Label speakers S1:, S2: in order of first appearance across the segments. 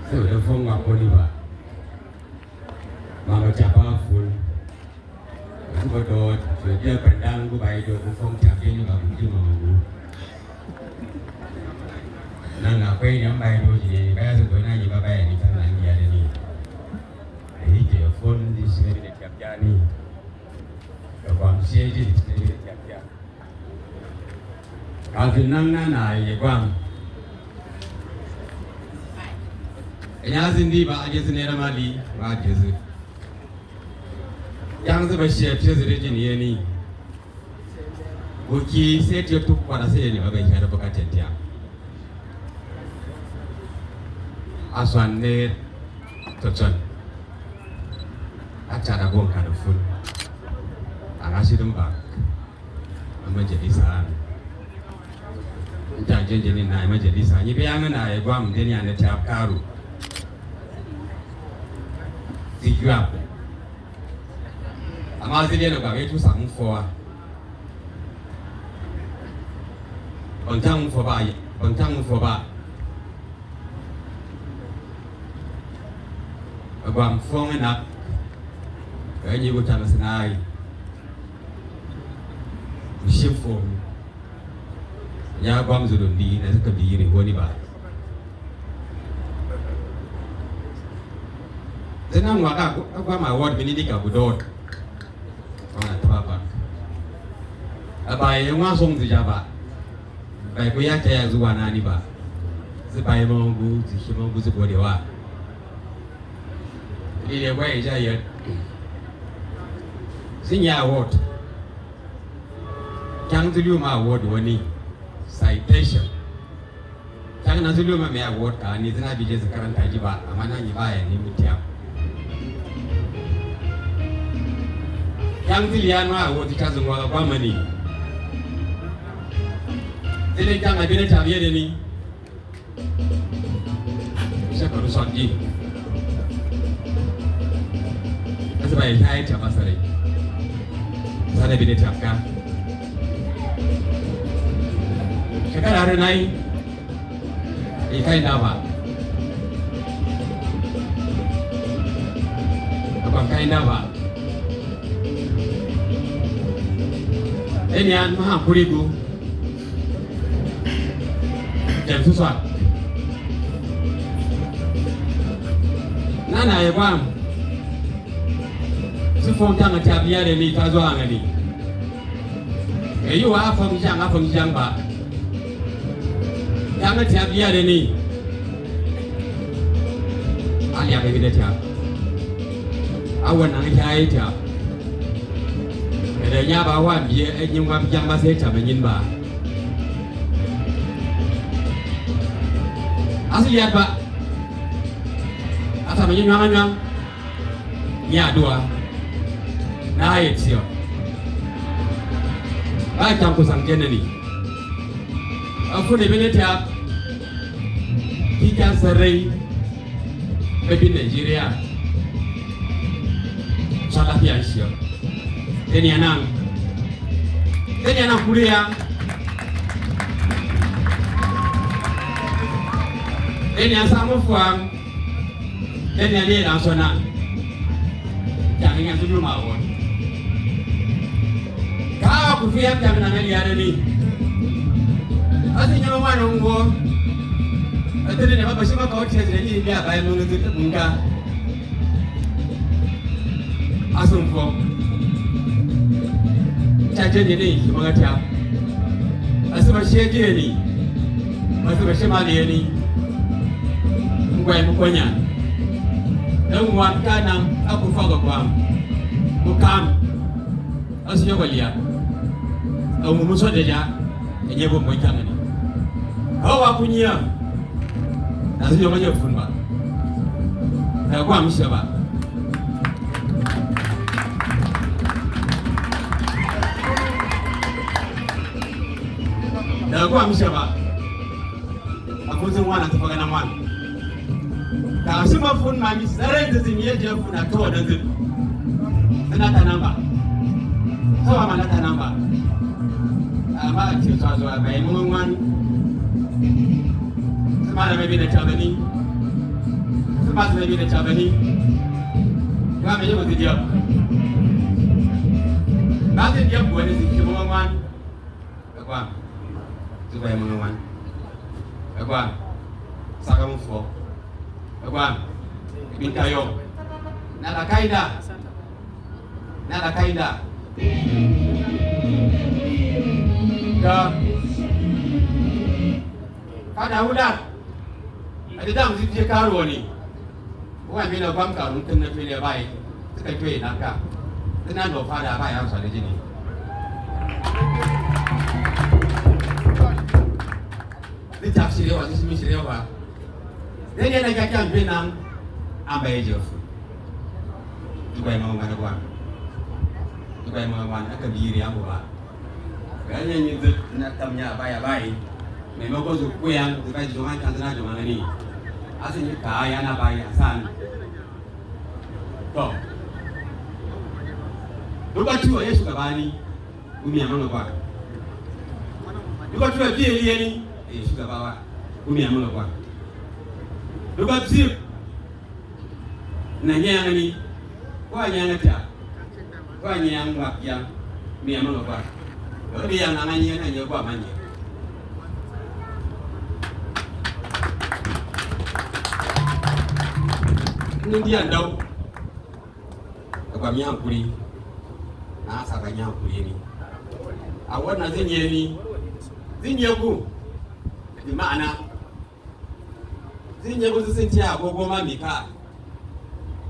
S1: Saboda fon wa koni ba. Mama chapa fun. Ko do dia pendang ku bai do ku fong chap ni ba ku ji ma ku. Nang akwai yan bai do ji ba ya ko na ji ba bai ni tan nan ya ni. Ai ke fon di si ni chap ya ni. Ko kwam si ji ni chap ya. Kafin nan na na ye gwam. Ina zindi ba aje zine ramali ba aje zi. Yang zi ba shi fiye zire jini ye ni. Goki sai tiyo tu kwara sai ne ba bai shara bukatar tiya. Aswan ne tochon. A cara gon ka da fun. A rashirin ba. A majalisa. Nta jenjeni na majalisa. Ni biya na ye gwam deni na ta karo. Zijuwa. Amma zai daina ba tu samu fowa. Ban tan fo ba, ban tan fo ba. Gwam fo na. Ga yi wuta masanai. Shi fo. Ya gwam zudun di na suka bi yiri wani ba. Zina ngwa ka gwam award bini di ka budot. Wana taba ba. Abaye ngwa song zijaba. Bai ku ya ta ya zuwa na ni ba. Zi bai mongu, zi shi mongu zi gode wa. Ni ne gwai ja ya. Zin ya award. Kyang zulu ma award wani citation. Kyang na zulu ma mai award ka ni zina bije su karanta ji ba, amma na ni ba ya ni mutiya. Kyang zulu ya ma award ta zungwa ga kwamani. Zile kyang abin ta biye da ni. Shekaru son ji. Asu bai ta yi ta masare. Sana bi da tafka. Shekara har na yi. E kai na ba. Aban kai na ba. Eni an ma kuri gu. Jam susah. Nana ya gwam. Su fon tanga ta biya da ni ta zo an gani. E yi wa fon jang a fon jang ba. Tanga ta biya da ni. Ali ya bai da ta. A wannan ta yi ta. Da ya ba wa biye en yin wa biyan ba sai ta banyin ba. Asali ya ba. Asa banyin nyang nyang. Ya dua. Na yi tiyo. Ba ta ku san kenani. Afu ne bene ta. Ki ka sarai. Baby Nigeria. Sala fiya shiyo. Deni anang. Deni anang kuria. Deni asamu fuang. Deni ani lang sona. Jangan ingat dulu mawon. Kau kufiat jangan nang liare ni. Asi nyama mwana ngwo. Atene ne baba shima ka otie ni ni abaye mungu munga. Asumfo. Chaje ni ni kimaga cha. Asuma sheje ni. Asuma shema ni ni. Ngwai mukonya. Dan wan kana akufa ga kwam. Mukam. Asu yogolia. Au muso deja enye bo moita ngani. Hawa kunyia. Asu yogolia funba. Na kwa mshaba. Da kwa mshaba. Akunze mwana tafaka na mwana. Ka shima fun ma mi sare da zin ye je fun na to da zin. Suna ta namba. Sawa ma na ta namba. Amma a ce ta zuwa bai mun wan. Sama da bai da ta bani. Ba su da chabani. Ga me yabo diya. Ba zai diya ko ne zai mo wan. Ka kwa. Zuba mo wan. Ka kwa. Saka mo fo. Ka kwa. Bin tayo. Na la kaida. Na la kaida. Ga. Kada huda. Adi dam zai je karo ne. Wa mi na gwam karun tun na fili bai suka toye na ka. Tana da fada bai amsa da jini. Zai ta shirewa zai shi shirewa. Dai ne na ga kan bi nan an bai jefu. Dubai ma wani gwa. Dubai ma wani aka biri abu ba. Ganyen yi zai na tamya baya bai. Maimakon su koyan su kai joma kan suna joma ne. Asin yi kaya na bai asan. To. Duka ciwo ya shugaba ni, gumi ya mana kwa. Duka ciwo biye liye ni, ya shugaba wa, gumi ya mana kwa. Duka ciwo na nyanga ni, kwa nyanga ta, kwa nyanga wa ya, gumi ya mana kwa. Duka biya na nganya na nyanga kwa manye. Ndi ndau kwa miankuri na asa ga nyankuri ni a wannan zan yi ni zan yi ku bi ma'ana zan yi ku sun ce agogo ma mi ka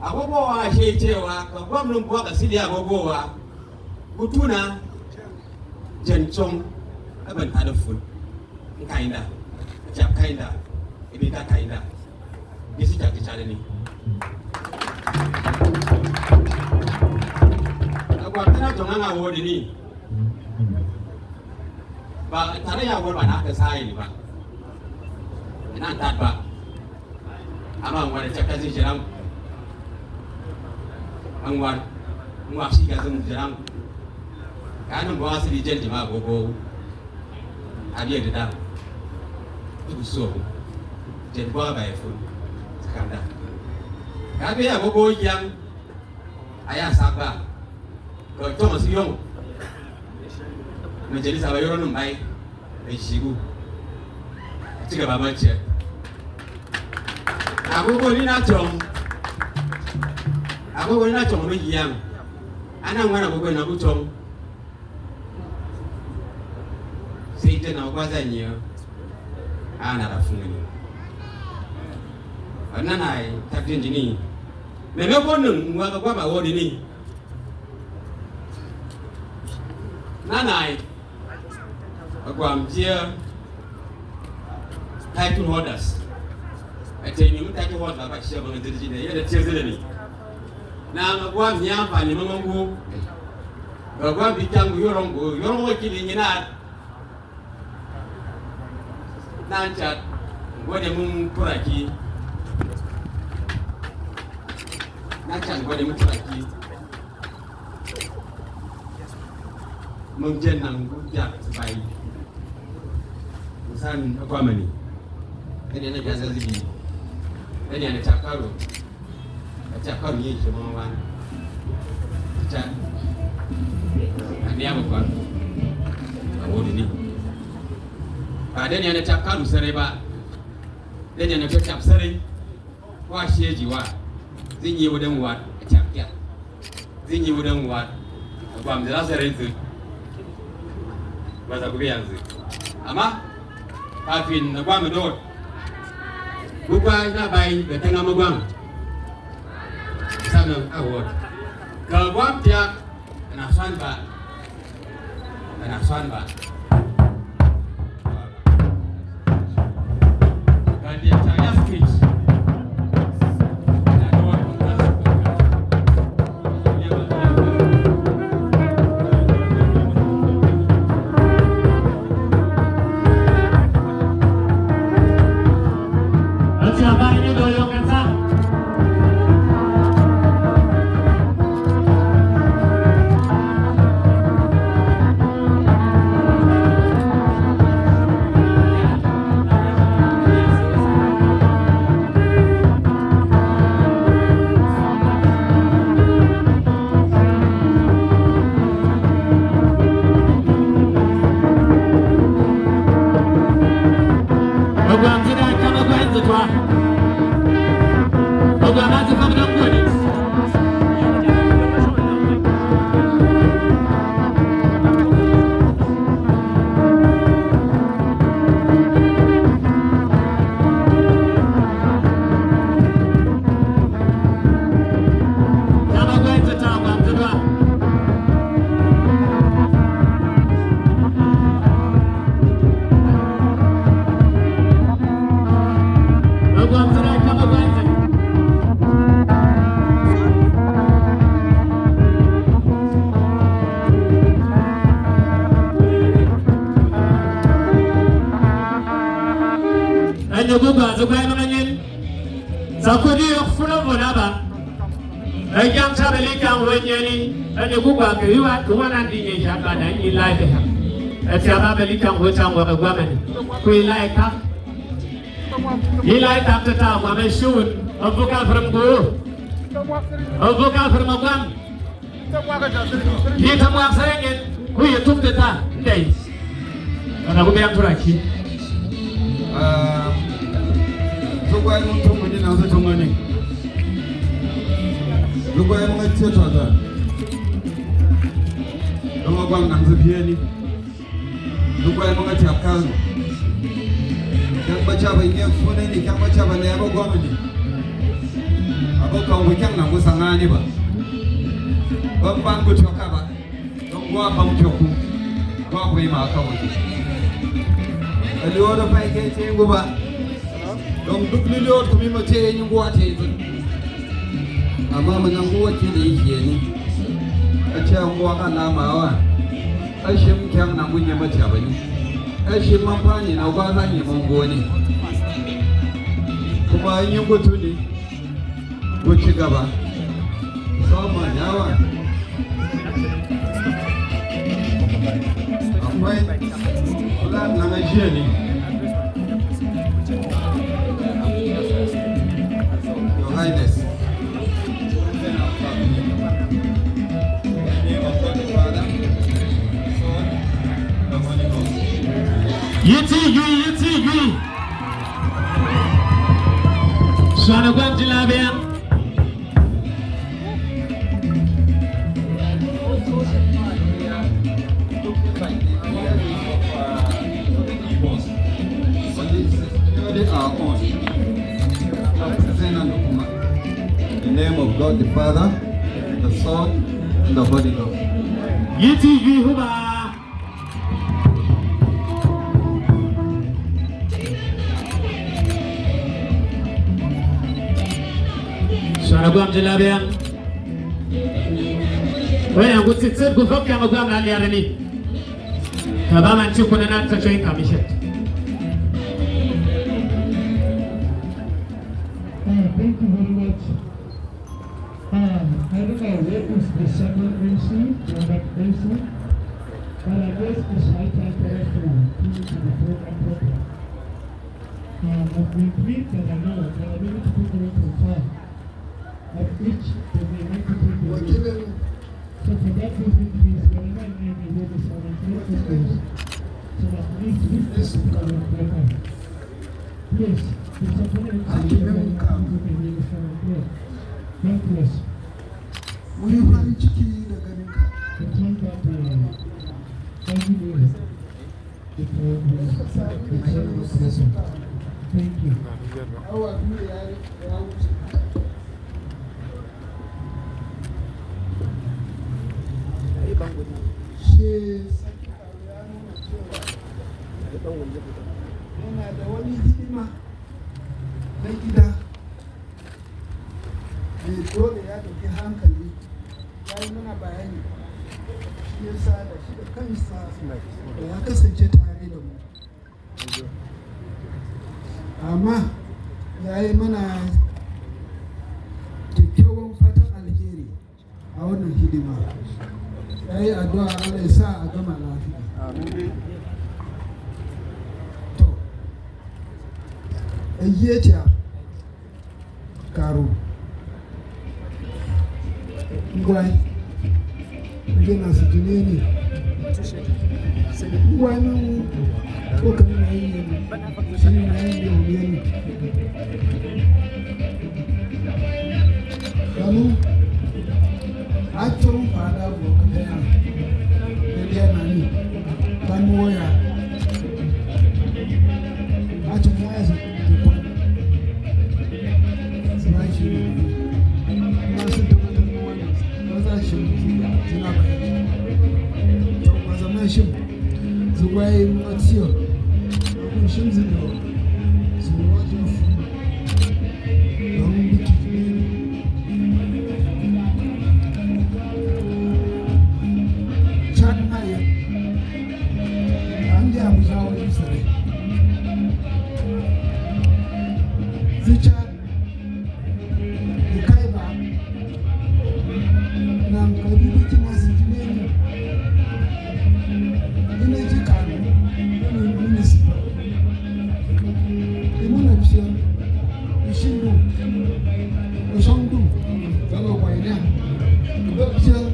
S1: agogo wa she cewa ka gwamnan buwa ka sili agogo wa kutuna jancon aban hada fun kainda chap kainda ibi ka kainda bisi ta kichale ni agwa tana tonga nga wodi ni ba tare ya wol ba na ka sai ba ina ta ba amma wani ta kazi jiran an war mu shi ga zan jiran kanin ba su rijal jama'a gogo abiya da da so jen ba ba fun kanda ka be agogo yang aya saba ko to masu yong majalisa ba yoro nun bai ai shigo ci gaba ba ce agogo ni na chong agogo ni na chong mi yang ana ngwana agogo na ku chong sai tana kwaza nyiyo ana rafungani wannan ai tafin jini maimakon nan wa ga gwaba wodi ni nanai agwamjiya title holders a ce ni title holders ba shi ban dirji ne yadda ce zai ne na agwam ya amfani mamangu ga gwam bitangu yorongo yorongo kili ni na nan chat gode mun turaki na can gode mun turaki mun je nan guja bai musan akwamani dani na gaza zibi dani na chakaro a chakaro yin shi mun wani ta aniya ba a wodi ni ba dani na chakaro sare ba dani na chakaro sare wa sheji wa zin yi wudan wa a chakya zin yi wudan wa gwam da sare zu ba za ku yanzu amma kafin na gwam do gugwa na bai da tanga magwam sanan award ga gwam tiya na san ba na san ba ga dia ta ya speech na do
S2: Thank you very much. I don't know where is the second MC, the MC, but I guess it's high time for us to finish the program proper. I've been briefed and I know there are many people coming from far, of which they may want to take the lead. So for that reason, please, whenever I name you, will be silent, please, so that at least we can program proper. Please, the second MC, God bless.
S3: Mun yi farin ciki da ganin ka.
S2: The time that every day before we the Thank you.
S3: Awa 2 ya wuce. Shi sarki ya nuna cewa yana da wani hidima na gida mai dole ya ɗauki hankali, ya yi mana bayani, shi ya sa da shi da kansa da ya kasance tare da mu, amma ya yi mana kyakkyawan fatan alheri a wannan hidima, ya yi addu'a Allah ya sa a gama lafiya. To, Eyieta Karo Ngwai Ngena Sijineni Ngwai Nungu Okani na iye ni na iye omiyeni. Domin a tun fada gobe ya da na ni ban waya a tun waya su kwan suna shi ne na sun tabbatar da wannan ba za shi suna bayani to ba zama shi zuwaye matiyo kun shi zuwa su wajen fu don biki ne can haya an ji abu shawarar sare zica da kai ba nan kabi biki na su ji ne ina ji kanu ina municipal imuna bishiyar ishindu oshandu gaba kwaina gaba bishiyar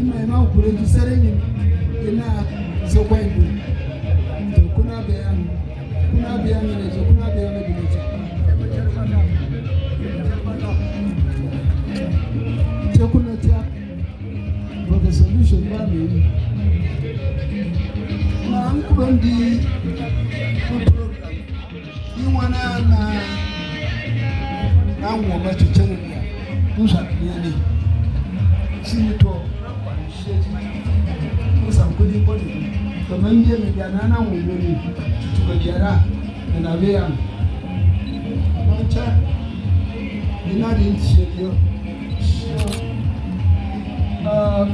S3: ina ina kure ji sare ne ina sokwaidu to kuna bayan kuna bayan ne je kuna bayan ne ne ce kuna ta but the solution ba me na an kuban di program ni wana na na ngoma chichene ya musa ne shi to shi musa kudi kudi kamar yadda da na nan wuri tuka gyara da na biya amma ca ina da yin ciye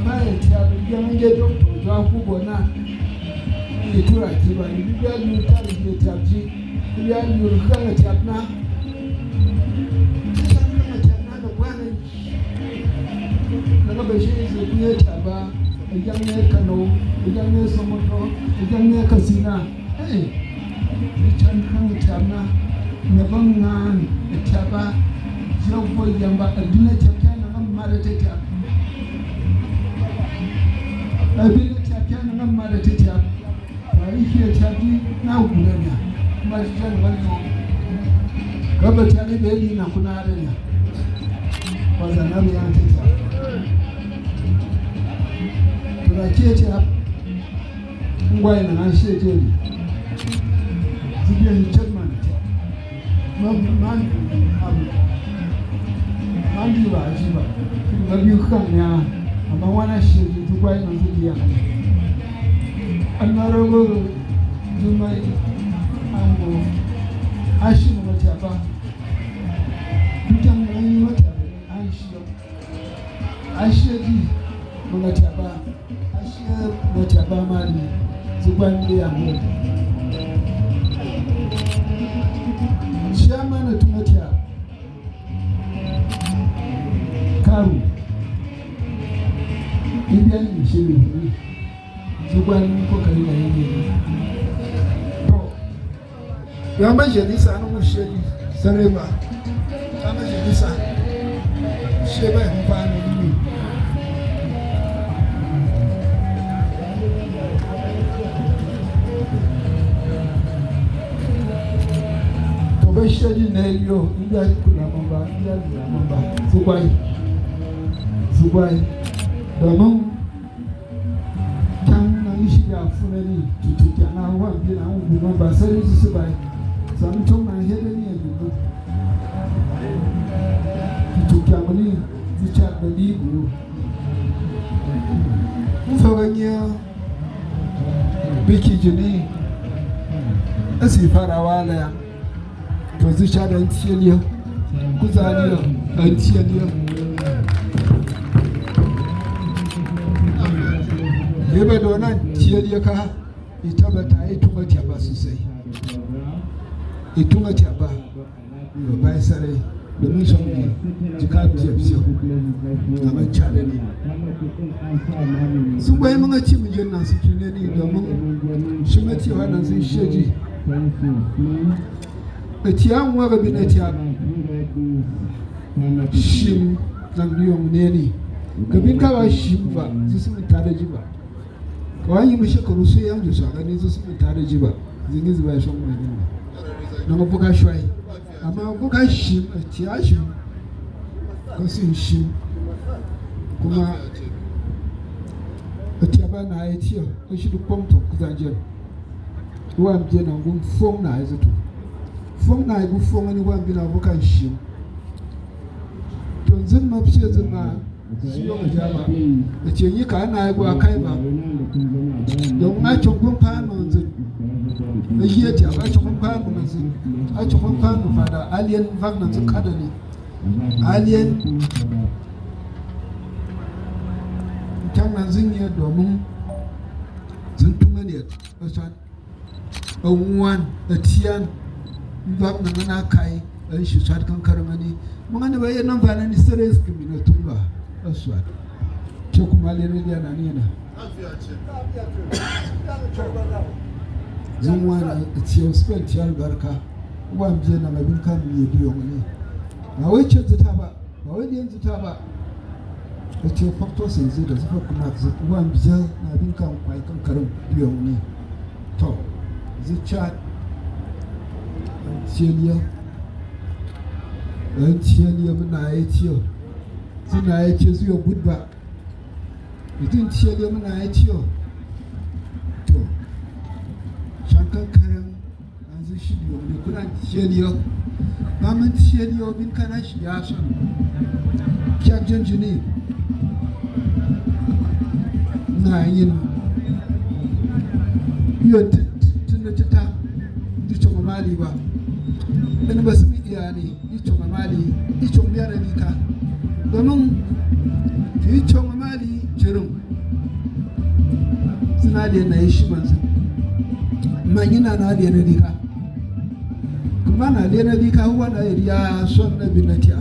S3: bayan ta biyan ge doctor jo akwụkwọ na itura kiba ibiya lu tari ge tabji ibiya lu kana tabna kana tabna da bwana daga bai shi zai biya taba idan ne Kano idan ne Sokoto idan ne Katsina eh can kan tabna na ban nan taba jago yamba adina tabta na mara ta tab abin da ta na nan ma da ta ta tarihi ya ta ji na kula ne kuma shi jan wannan gaba ta ne bai na kuna da ne ba za na biya ta ta to da ke ta ngwai na an she je ni zibiyan chairman ta man man am man di ba ji ba ga biyu kan ya amma wani shi duk wani nan zai iya honorable Jumai Ango Ashin Matiaba Dukan an yi mata Ashin Ashin Matiaba Ashin Matiaba Mari Zuban da Yango Chairman Tumatia Karu Ibian Shiri Zuban kokari da yake to ya majalisa na mushiri sare ba ta majalisa she ba amfani ne to ba shiri ne yo inda kula man ba inda kula man ba zubai zubai domin shida funani tutuki ana wa bi na ngu ba sai su su bai sam to ma hede ni e du tutuki amani ti cha da ni bu mfaganya biki jini asi farawa la to zuciya da tiyaliya kuzariya da tiyaliya yebe da wannan tiyaliya ka ita ba ta yi tunga tiyaba sosai itunga tiyaba ba bai sare domin son ne jika tiyabsiyo amma care ne sun bai mun ci mu janna su tune ni domin shi ma cewa nan sun sheji etiya nwa ga bi na tiya shim zan yong ne ni gabin kawa shim ba su sun tare ji ba kawai yi mishi karu su yan jusa gani su sun tare ji ba zingi zuba shan mai din ba na ga buga shwai amma buga shim tiya shim ko sun shim Kuma tiaba na ye tiyo o shi pom to kuzanje wa mje na ngum fong na ye to fong na ye bu fong ni wa mbi na bu kan shi to nzin ma pye zin ma siyo ga jama da ce yi ka na ye gwa kai ba don a chongon pa no nzin da yi ti a chongon pa no nzin a chongon pa no fada alien vag na nzin kada ni alien can nan zin yi domin zin tunga ne a san ɗan'uwan da tiyan ba na mana kai ɗan shi sat kan karmani mun gani bai nan fa nan stress kimi na tunga aswa ce kuma lere da na ne na zin wani tiyan spend tiyan barka uwan biye na mabin kan miye biyo ne ba wai ce zata ba ba wai yanzu ta ba da ce fakto sai zai da zufa kuma uwan biye na bin kan kwai kan karin biyo ne to zuciya ciyeliya ɗan ciyeliya muna ya ciyo suna ya ce zuwa gudba mutum ciyeliya muna ya ciyo to shankan karen an zai shi biyu ne kuna ciyeliya ba mun ciyeliya bin kana shi ya son kyan jini na yin iyo tun ta icho mali ba in ba su iya ne icho mali icho biyar ni ka domin icho mali jirin suna da na yi shi manzu manyina na da na dika kuma na da na dika huwa na ya son na binatiya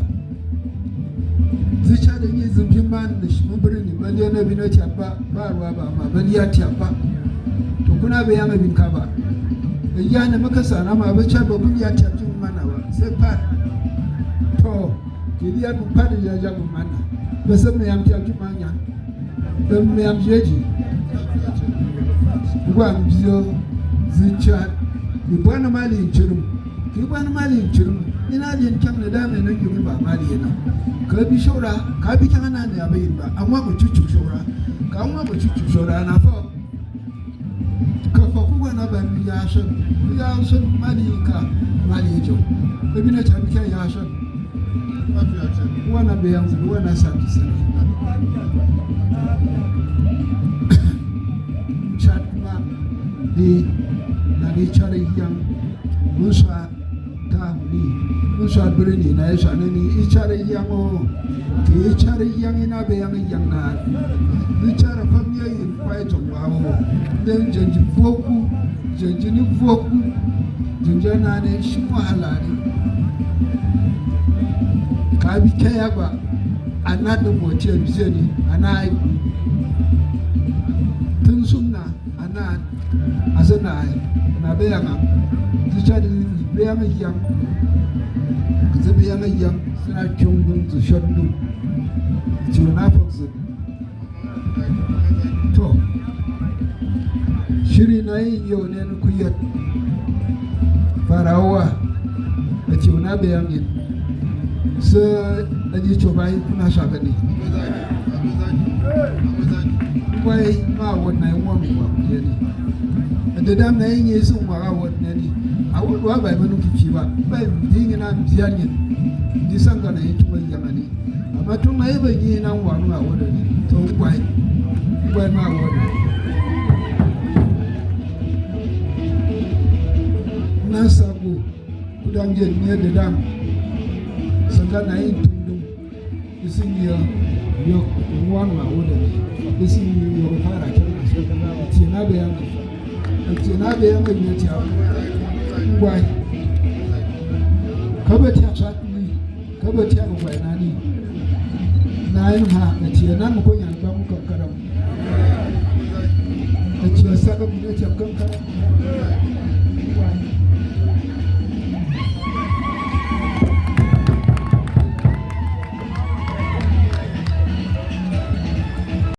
S3: zuciya da yi zumfin ma da shi mabirin ba da na binatiya ba ba ruwa ba amma ba ya tiya ba to kuna bai yama binka ba ya ne maka sana ma ba cha ba kun ya ta tun mana ba sai fa to ki ya bu fa ya ja bu mana ba san me yam ta tun manya dan me yam jeji gwa mbiyo zuciya ki bwana mali inchirum ki bwana mali inchirum ina jin kyan da dame nan ki ba mali yana ka bi shora ka bi kyan ana ne ya bayin ba amma ku cucu shora ka amma ku cucu shora na fa kafa kuwa na ban ya san ya san mali ka mali jo ebi na tabi ka ya san wana be yanzu wana sa ti sani chat ma di na ni chare yang musa ta ni musa birni na ya sa ni chare yang o ki chare yang ina be yang yang na ni chare fam ye yin kwai to wa o den janji voku janji ni voku janji na ne shi wahala ne ka bi kaya ba ana da moce bize ni ana tun sunna ana asana na be yang zuciya da be yang yang zubi yang yang suna kyungun zu shandu na faksu to shiri na yin yau ne na kuyar farawa a ce na bayan yin sai ɗan yi bayan kuna shagani kwai ma wannan yin wani wa kuye ne da dam na yin yi sun wa wannan ne a wadda bai manu kici ba bai yin na biyan yin nisan ga na yin tuwon yamani amma tun na yi ban yi nan wani a wadda ne to kwai kwai ma wadda na sabo kudan jen ne da dam sanda na yin tundun isin yi yo wani a wadda ne isin yi yo fara kyan ce na bayan ce na bayan mai ne ce gwai kaba ta sa ni kaba ta gwai na ni na yin ha a ce na mu koyan ba mu kankaram a ce saka mu ne ce kankaram